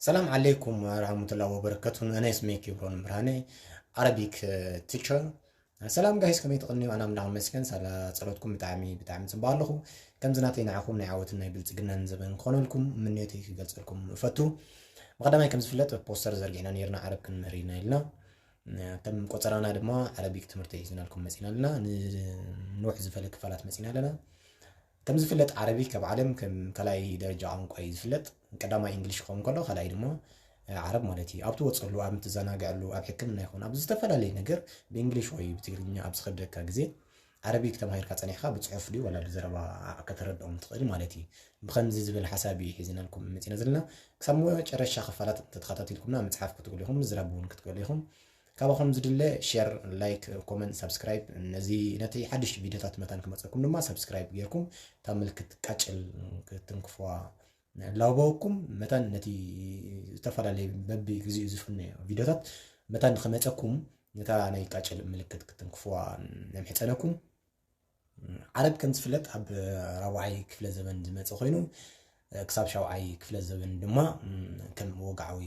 ሰላም ዓለይኩም ወራህመቱላሂ ወበረከቱ። ኣነ ስመይ ኬብሮን ብርሃነ፣ Arabic teacher። ሰላም ጋይስ፣ ከመይ ትቕንዩ? ኣነ ኣምላኽ ይመስገን፣ ሳላ ጸሎትኩም ብጣዕሚ፣ ብጣዕሚ ጽቡቕ ኣለኹ። ከምዚ ናተይ ንዓኹም ናይ ዓወትን ናይ ብልጽግናን ዘበን ክኾነልኩም ምንዮተይ ክገልጸልኩም እፈቱ። ብቐዳማይ ከም ዝፍለጥ ፖስተር ዘርጊሕና ነይርና፣ ዓረብ ክንምህር ኢና ኢልና። ከም ቆጸራና ድማ ዓረቢክ ትምህርቲ ሒዝናልኩም መጺና ኣለና። ንንውሕ ዝበለ ክፋላት መጺና ኣለና። ከም ዝፍለጥ ዓረቢክ ኣብ ዓለም ከም ካልኣይ ደረጃ ቋንቋ እዩ ዝፍለጥ። ቀዳማይ እንግሊሽ ክኸውን ከሎ፣ ካልኣይ ድማ ዓረብ ማለት እዩ። ኣብ ትወጸሉ፣ ኣብ ትዘናግዐሉ፣ ኣብ ሕክምና ይኹን ኣብ ዝተፈላለየ ነገር ብእንግሊሽ ወይ ብትግርኛ ኣብ ዝኸብደካ ግዜ ዓረቢክ ተማሂርካ ጸኒሕካ ብጽሑፍ ድዩ ዋላ ብዘረባ ከተረድኦም ትኽእል ማለት እዩ። ብኸምዚ ዝብል ሓሳብ እዩ ሒዝናልኩም መጺና ዘለና። ክሳብ መጨረሻ ክፋላት እንተተኸታቲልኩምና ምጽሓፍ ክትክእሉ ኢኹም፣ ምዝራብ እውን ክትክእሉ ኢኹም። ካባኹም ዝድለ ሼር፣ ላይክ፣ ኮመንት፣ ሳብስክራይብ፣ ነዚ ነቲ ሓድሽ ቪድዮታት መታን ክመጸኩም ድማ ሳብስክራይብ ጌርኩም እታ ምልክት ቃጭል ክትንክፉዋ ላበወኩም። መታን ነቲ ዝተፈላለየ በቢ ግዜኡ ዝፍነዮ ቪድዮታት መታን ንኽመጸኩም ነታ ናይ ቃጭል ምልክት ክትንክፉዋ ንምሕጸነኩም። ዓረብ ከም ዝፍለጥ ኣብ ራብዓይ ክፍለ ዘመን ዝመጸ ኮይኑ፣ ክሳብ ሻብዓይ ክፍለ ዘመን ድማ ከም ወግዓዊ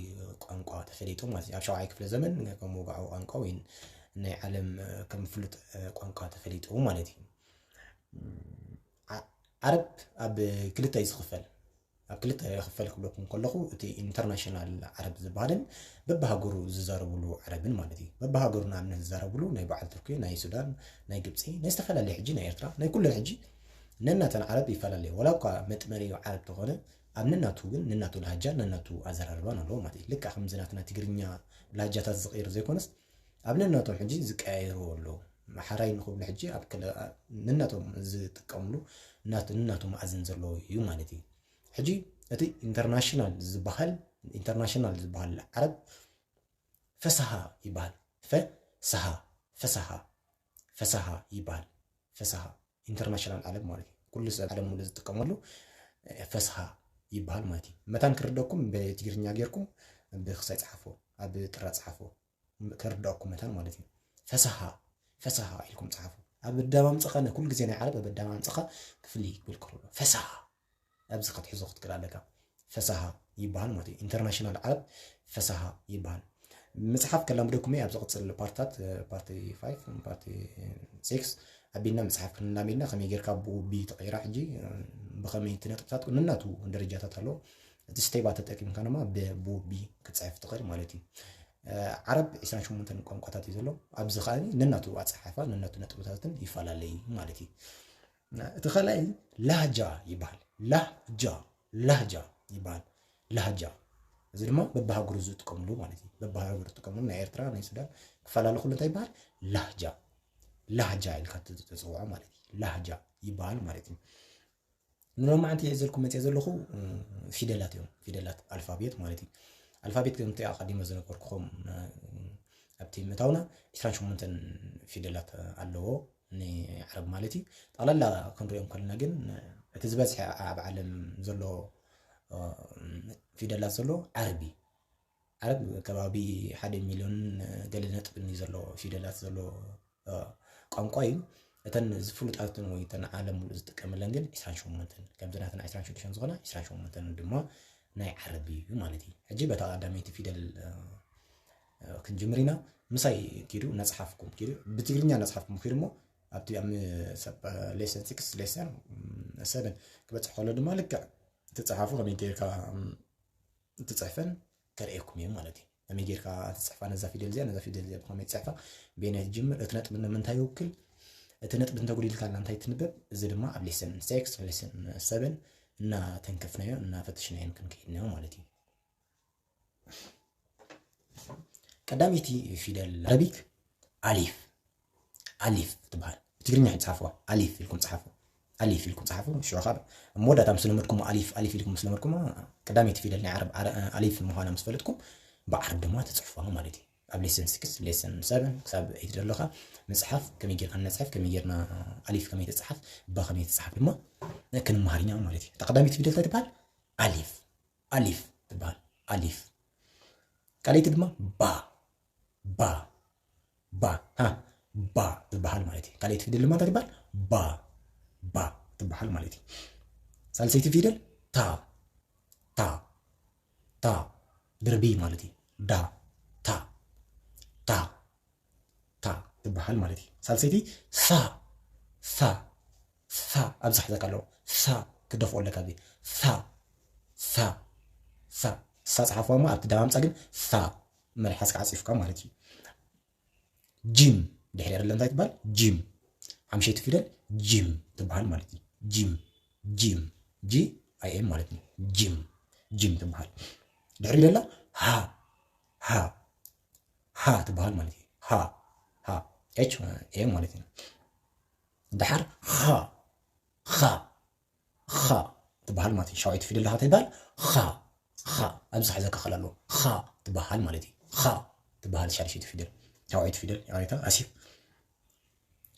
ቋንቋ ተፈሊጡ ማለት እዩ። ኣብ ሻብዓይ ክፍለ ዘመን ከም ወግዓዊ ቋንቋ ወይ ናይ ዓለም ከም ፍሉጥ ቋንቋ ተፈሊጡ ማለት እዩ። ዓ-፣ ዓረብ ኣብ ክልተ እዩ ዝኽፈል። ኣብ ክልተ ይኽፈል ክብለኩም ከለኹ፣ እቲ ኢንተርናሽናል ዓረብ ዝበሃልን በብሃገሩ ዝዛረብሉ ዓረብን ማለት እዩ። በብሃገሩ ንኣብነት ዝዛረብሉ ናይ በዓል ቱርኪ፣ ናይ ሱዳን፣ ናይ ግብጺ፣ ናይ ዝተፈላለየ ሕጂ ናይ ኤርትራ፣ ናይ ኩለን ሕጂ ነናተን ዓረብ ይፈላለያ። ወላ እኳ መጥመሪኡ ዓረብ ተኾነ፣ ኣብ ነናቱ ግን ነናቱ ላህጃን ነናቱ ኣዘራርባን ኣለዎ ማለት እዩ። ልክዕ ከምዚ ናትና ትግርኛ ላህጃታት ዝቕይር ዘይኮነስ፣ ኣብ ነናቶም ሕጂ ዝቀያየሩ ኣለዉ። ሓራይ ንኽብሉ ሕጂ ኣብ ክለ-፣ ነናቶም ዝጥቀምሉ ናት-፣ ነናቶም መኣዝን ዘለዎ እዩ ማለት እዩ። ሕጂ እቲ ኢንተርናሽናል ዝበሃል፣ ኢንተርናሽናል ዝበሃል ዓረብ ፈሰሃ ይበሃል። ፈሰሃ፣ ፈሰሃ፣ ፈሰሃ ይበሃል። ፈሰሃ ኢንተርናሽናል ዓረብ ማለት እዩ። ኩሉ ሰብ ዓለም ሙሉእ ዝጥቀመሉ፣ እ፣ ፈስሃ ይበሃል ማለት እዩ። መታን ክርደኩም ብትግርኛ ጌርኩም ብክሳይ ጸሓፎ፣ ኣብ ጥራ ጸሓፎ፣ ክርዳኩም መታን ማለት እዩ። ፈስሃ፣ ፈስሃ ኢልኩም ጸሓፉ። ኣብ ኣደማምጻኻ፣ ኩሉ ግዜ ናይ ዓረብ ኣብ ኣደማምጻኻ ክፍሊ ክብል ከሎ፣ ፈስሃ ኣብዚ ክትሕዞ ክትክእል ኣለካ። ፈስሃ ይበሃል ማለት እዩ። ኢንተርናሽናል ዓረብ ፈስሃ ይበሃል። ምጽሓፍ ከላምደኩም እየ። ኣብ ዝቕጽል ፓርትታት፣ እ፣ ፓርቲ ፋይቭ፣ ፓርቲ ሲክስ ኣቢልና ምጽሓፍ ክንላመድና፣ ከመይ ጌርካ ብኡ ቢ ተቐይራ ሕጂ፣ እ፣ ብኸመይ እቲ ነጥብታት ነናቱ ደረጃታት ኣለዎ። እቲ ስቴባ ተጠቂምካ ድማ ብ-፣ ብኡ ቢ ክትጽሕፍ ትኽእል ማለት እዩ። እ፣ ዓረብ ዒስራን ሸሞንተን ቋንቋታት እዩ ዘሎ። ኣብዚ ኸኣ ነናቱ ኣጸሓሕፋ፣ ነናቱ ነጥብታትን ይፈላለይ ማለት እዩ። እቲ ካልኣይ ላህጃ ይበሃል። ላህጃ፣ ላህጃ ይበሃል። ላህጃ። እዚ ድማ በብሃገሩ ዝጥቀምሉ ማለት እዩ። በብሃገሩ ዝጥቀምሉ፣ ናይ ኤርትራ፣ ናይ ሱዳን ክፈላለ ከሎ እንታይ ይበሃል? ላህጃ። ላህጃ ኢልካ ት-፣ ትጽውዖ ማለት እዩ። ላህጃ ይበሃል ማለት እዩ። ንሎማዓንቲ ሒዘልኩም መጽየ ዘለኹ፣ እ፣ ፊደላት እዮም። ፊደላት ኣልፋቤት ማለት እዩ። ኣልፋቤት ከምቲ ኣቐዲመ ዝነገርኩኹም፣ እ፣ ኣብቲ ምእታውና ዒስራን ሸሞንተን ፊደላት ኣለዎ ንዓረብ ማለት እዩ። ጠቕላላ ክንሪኦም ከለና ግን እቲ ዝበዝሐ ኣብ ዓለም ዘሎ፣ እ፣ ፊደላት ዘሎ ዓረብ እዩ። ዓረብ ከባቢ ሓደ ሚልዮን ገለ ነጥብን እዩ ዘሎ ፊደላት ዘሎ፣ እ፣ ቋንቋ እዩ። እተን ዝፍሉጣትን ወይ እተን ዓለም ሙሉእ ዝጥቀመለን ግን ዒስራን ሸሞንተን። ከምዚ ናትና ዒስራን ሽዱሽተን ዝኾና ዒስራን ሸሞንተን ድማ ናይ ዓረብ እዩ ማለት እዩ። ሕጂ በታ ቀዳመይቲ ፊደል፣ እ፣ እ፣ ክንጅምር ኢና። ምሳይ ኪዱ እናጽሓፍኩም ኪዱ፣ ብትግርኛ እናጽሓፍኩም ኪዱ እሞ ኣብቲ ኣብ ም-፣ ሰብ፣ እ፣ ሌሰን ሲክስ፣ ሌሰን፣ ም፣ ሰቨን ክበጽሕ ከሎ ድማ ልክዕ ትጽሓፉ ከመይ ጌርካ፣ ም፣ ትጽሕፈን ከርእየኩም እዩ ማለት እዩ። ከመይ ጌርካ ትጽሕፋ ነዛ ፊደል እዚኣ፣ ነዛ ፊደል እዚኣ ብኸመይ ትጽሕፋ፣ በየናይ ትጅምር፣ እቲ ነጥቢ ንምንታይ ይውክል፣ እቲ ነጥቢ እንተጉዲልካላ እንታይ ትንበብ፣ እዚ ድማ ኣብ ሌሰን ሲክስ፣ ሌሰን ሰቨን እናተንከፍናዮ፣ እናፈተሽናዮን ክንከይድ ኢና ማለት እዩ። ቀዳመይቲ ፊደል ዓረቢክ ኣሊፍ፣ ኣሊፍ ትበሃል። ብትግርኛ ይጽሓፍዋ፣ ኣሊፍ ኢልኩም ጸሓፉ። ኣሊፍ ኢልኩም ጸሓፉ። ሽዑ ካብ ኣብ መወዳእታ ምስ ለመድኩሞ ኣሊፍ፣ ኣሊፍ ኢልኩም ምስ ለመድኩሞ፣ ቀዳመይቲ ፊደል ናይ ዓረብ ኣረ-፣ ኣሊፍ ምዃና ምስ ፈለጥኩም፣ ብዓረብ ድማ ትጽሕፍዋ ማለት እዩ። ኣብ ሌሰን ሲክስ፣ ሌሰን ሰቨን ክሳብ ኤይት ዘለኻ ምጽሓፍ፣ ከመይ ጌርካ ንጽሕፍ፣ ከመይ ጌርና ኣሊፍ ከመይ ትጽሓፍ፣ ባ ከመይ ትጽሓፍ ድማ ክንመሃር ኢና ማለት እዩ። እታ ቀዳመይቲ ፊደል እንታይ ትበሃል? ኣሊፍ፣ ኣሊፍ ትበሃል። ኣሊፍ። ካልኣይቲ ድማ ባ፣ ባ፣ ባ፣ ሃ፣ ባ ትበሃል ማለት እዩ። ካልኣይቲ ፊደል ድማ እንታይ ትበሃል? ባ፣ ባ ትበሃል ማለት እዩ። ሳልሰይቲ ፊደል ታ፣ ታ፣ ታ። ድርቢ ማለት እዩ። ዳ፣ ታ፣ ታ፣ ታ ትበሃል ማለት እዩ። ሳልሰይቲ ሳ፣ ሳ፣ ሳ ኣብዛ ሒዛካ ኣለዎ። ሳ ክደፍኦ ኣለካ። እዚ ሳ፣ ሳ፣ ሳ፣ ሳ ጸሓፍዋ እሞ ኣብቲ ደማምጻ ግን ሳ መሪሓስ ዓጺፍካ ማለት እዩ። ጂም ድሕሪ ያደለ እንታይ ትበሃል? ጂም። ሓምሸይቲ ፊደል ጂም ትበሃል ማለት እዩ። ጂም፣ ጂም፣ ጂ ኣይ ኤም ማለት እዩ። ጂም፣ ጂም ትበሃል። ድሕሪ ደላ ሃ፣ ሃ፣ ሃ ትበሃል ማለት እዩ። ሃ፣ ሃ፣ ኤች ኤ ማለት እዩ። ደሓር ኻ፣ ኻ፣ ኻ ትበሃል ማለት እዩ። ሻውዒት ፊደል ደኻ ትበሃል ኻ፣ ኻ ኣብዚ ሕዘካ ክእል ኣለዎ። ኻ ትበሃል ማለት እዩ። ኻ ትበሃል ሻድሸይቲ ፊደል። ሻውዒት ፊደል ያሬታ ኣሲፍ።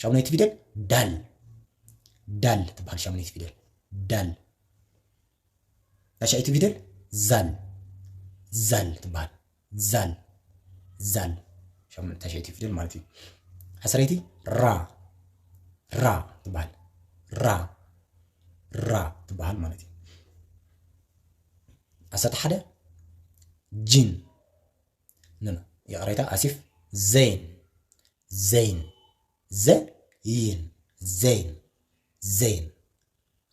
ሻሙነይቲ ፊደል ዳል፣ ዳል ትበሃል ሻሙነይቲ ፊደል። ዳል። ታሽዐይቲ ፊደል ዛል፣ ዛል ትበሃል። ዛል፣ ዛል። ሻሙ-፣ ታሽዐይቲ ፊደል ማለት እዩ። ዓሰርይቲ ራ፣ ራ ትበሃል። ራ፣ ራ ትበሃል ማለት እዩ። ዓሰርተ ሓደ ጂን። ኖ፣ ኖ፣ ይቕሬታ፣ ኣሲፍ። ዘይን፣ ዘይን፣ ዘይን፣ ዘይን፣ ዘይን።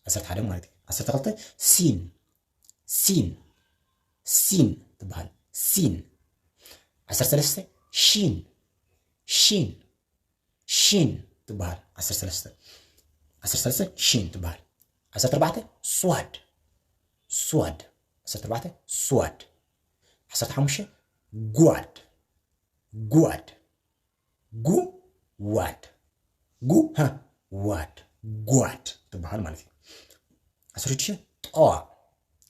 ዓሰርተ ሓደ ማለት እዩ። ዓሰርተ ክልተ ሲን፣ ሲን፣ ሲን ትበሃል። ሲን። ዓሰርተ ሰለስተ ሺን፣ ሺን፣ ሺን ትበሃል። ዓሰርተ ሰለስተ፣ ዓሰርተ ሰለስተ ሺን ትበሃል። ዓሰርተ ኣርባዕተ ስዋድ፣ ስዋድ። ዓሰርተ ኣርባዕተ ስዋድ። ዓሰርተ ሓሙሽተ ጓድ፣ ጓድ። ጉ ዋድ፣ ጉ ሃ ዋድ፣ ጓድ ትበሃል ማለት እዩ። ዓሰርተ ሽዱሽተ ጠዋ፣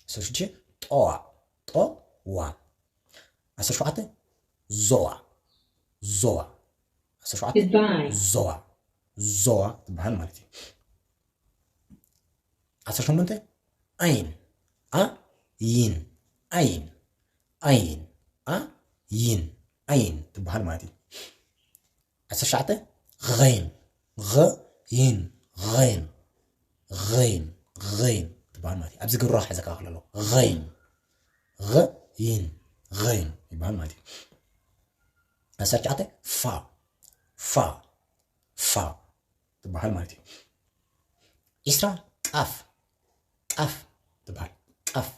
ዓሰርተ ሽዱሽተ ጠዋ፣ ጠዋ። ዓሰርተ ሸውዓተ ዞዋ፣ ዞዋ። ዓሰርተ ሸውዓተ Goodbye. ዞዋ፣ ዞዋ ትበሃል ማለት እዩ። ዓሰርተ ሸሞንተ ኣይን፣ ኣ፣ ይን፣ ኣይን፣ ኣይን፣ ኣ፣ ይን፣ ኣይን ትበሃል ማለት እዩ። ዓሰርተ ትሽዓተ ኸይን፣ ኸይን፣ ኸይን፣ ኸይን፣ ኸይን ትበሃል ማለት እዩ። ኣብዚ ግብረ ራብሓ ዘካኽል ኣሎ። ኸይን፣ ኸይን፣ ኸይን ይበሃል ማለት እዩ። ዓሰርተ ትሽዓተ ፋ፣ ፋ፣ ፋ ትበሃል ማለት እዩ። ዒስራ ቃፍ፣ ቃፍ ትበሃል። ቃፍ፣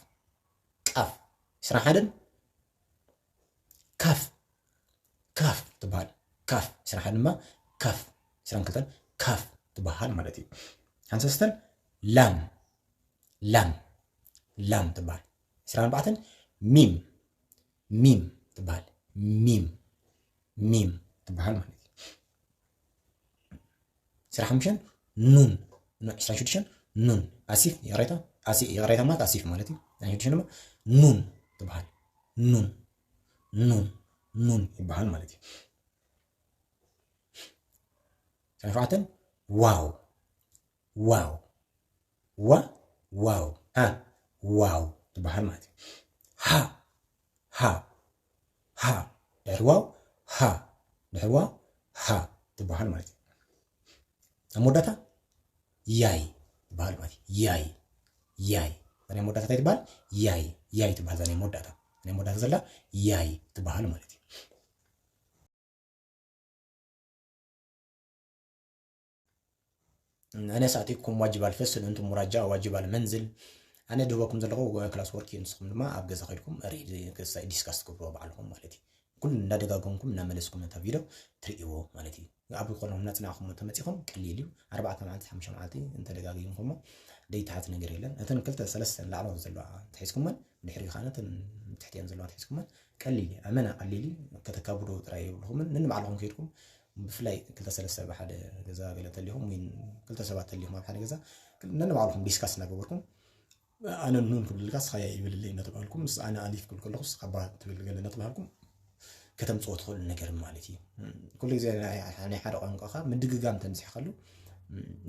ቃፍ። ዒስራን ሓደን ካፍ፣ ካፍ ትበሃል። ካፍ። ዒስራን ሓደን ድማ ካፍ። ዒስራን ክልተን ካፍ ትበሃል ማለት እዩ። ሓምሳ ሰለስተን ላም፣ ላም፣ ላም ትበሃል። ዒስራን ኣርባዕተን ሚም፣ ሚም ትበሃል። ሚም፣ ሚም ትበሃል ማለት እዩ። ዒስራን ሓሙሽተን ኑን፣ ኑ-፣ ዒስራን ሽዱሽተን ኑን፣ ኣሲፍ፣ ይቕሬታ፣ ኣሲ-፣ ይቕሬታ ማለት ኣሲፍ ማለት እዩ። ዒስራን ሽዱሽተን ድማ ኑን ትበሃል። ኑን፣ ኑን፣ ኑን ይበሃል ማለት እዩ። ዒስራን ሸውዓተን ዋው፣ ዋው፣ ዋ፣ ዋው፣ ሃ፣ ዋው ትበሃል ማለት እዩ። ሃ፣ ሃ፣ ሃ፣ ድሕሪ ዋው፣ ሃ፣ ድሕሪ ዋው፣ ሃ ትበሃል ማለት እዩ። ኣብ መወዳእታ ያይ ትበሃል ማለት እዩ። ያይ፣ ያይ። እዛ ናይ መወዳእታ እንታይ ትበሃል? ያይ፣ ያይ ትበሃል። እዛ ናይ መወዳእታ፣ ናይ መወዳእታ ዘላ ያይ ትበሃል ማለት እዩ። أنا سأعطيكم واجب الفصل، أنتم مراجعة واجب المنزل. ኣነ ድህበኩም ዘለኹ ክላስ ወርክ እዩ፣ ንስኹም ድማ ኣብ ገዛ ከይድኩም ሪድ ክሳይ ዲስካስ ትገብርዎ ባዕልኹም ማለት እዩ። ኩሉ እንዳደጋገምኩም እናመለስኩም ነታ ቪድዮ ትርእይዎ ማለት እዩ። ኣብ ዝኾነ እናጽናዕኹም ተመጺኹም ቀሊል እዩ። ኣርባዕተ መዓልቲ፣ ሓሙሽተ መዓልቲ እንተደጋጊምኩሞ ደይትሓት ነገር የለን። እተን ክልተ ሰለስተ ንላዕሊ ዘለዋ እንተሒዝኩመን፣ ድሕሪ ኻነ እተን ትሕቲአን ዘለዋ እንተሒዝኩመን ቀሊል እዩ። ኣመና ቀሊል እዩ። ከተካብዶ ጥራይ የብልኹምን። ነንባዕልኹም ከይድኩም ብፍላይ ክልተ ሰለስተ ብሓደ ገዛ ገለ እንተሊኹም ወይ ክልተ ሰባት ተሊኹም ኣብ ሓደ ገዛ ነንባዕልኹም ዲስካስ እናገበርኩም ኣነ ኑን ክብልልካ ንስኻ ያይ ይብልለይ እናተባህልኩም፣ ምስ ኣነ ኣሊፍ ክብል ከለኹ ንስኻ ባ ትብል ገለ እናተባህልኩም ከተምጽኦ ትኽእሉ ነገር ማለት እዩ። ኩሉ ግዜ ናይ፣ ናይ ሓደ ቋንቋኻ ምድግጋም ተምጺእካሉ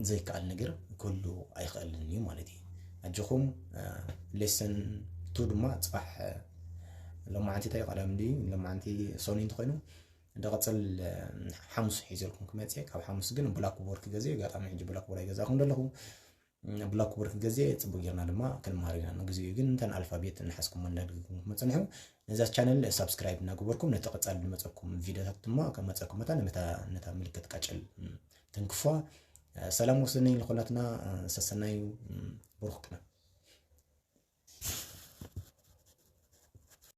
ዘይከኣል ነገር ክህሉ ኣይኽእልን እዩ ማለት እዩ። ኣጆኹም፣ እ፣ ሌሰን ቱ ድማ ጽባሕ፣ እ፣ ሎማዓንቲ እንታይ ቀዳም ድዩ? ሎማዓንቲ ሰኑይ እንተኾይኑ፣ ዝቕጽል፣ እ፣ ሓሙስ ሒዘልኩም ክመጽእ እየ። ካብ ሓሙስ ግን ብላክቦርድ ክገዝእ እየ። ኣጋጣሚ ሕጂ ብላክቦርድ ኣይገዛእኹን ዘለኹ። ብላክቦርድ ግዜ ጽቡቅ ጌርና ድማ ክንመሃር ኢና። ንግዚኡ ግን እንተን ኣልፋቤት እናሓዝኩም እንዳደግግኩም መጽንሑ። ነዛ ቻነል ሳብስክራይብ እናገበርኩም ነቲ ቀጻሊ ዝመጸኩም ቪድዮታት ድማ ከም መጸኩም መታ ነታ ምልክት ቃጭል ትንክፏ። ሰላም ወሰነይ ልኾናትና ሰሰናዩ ብሩክ ቅነ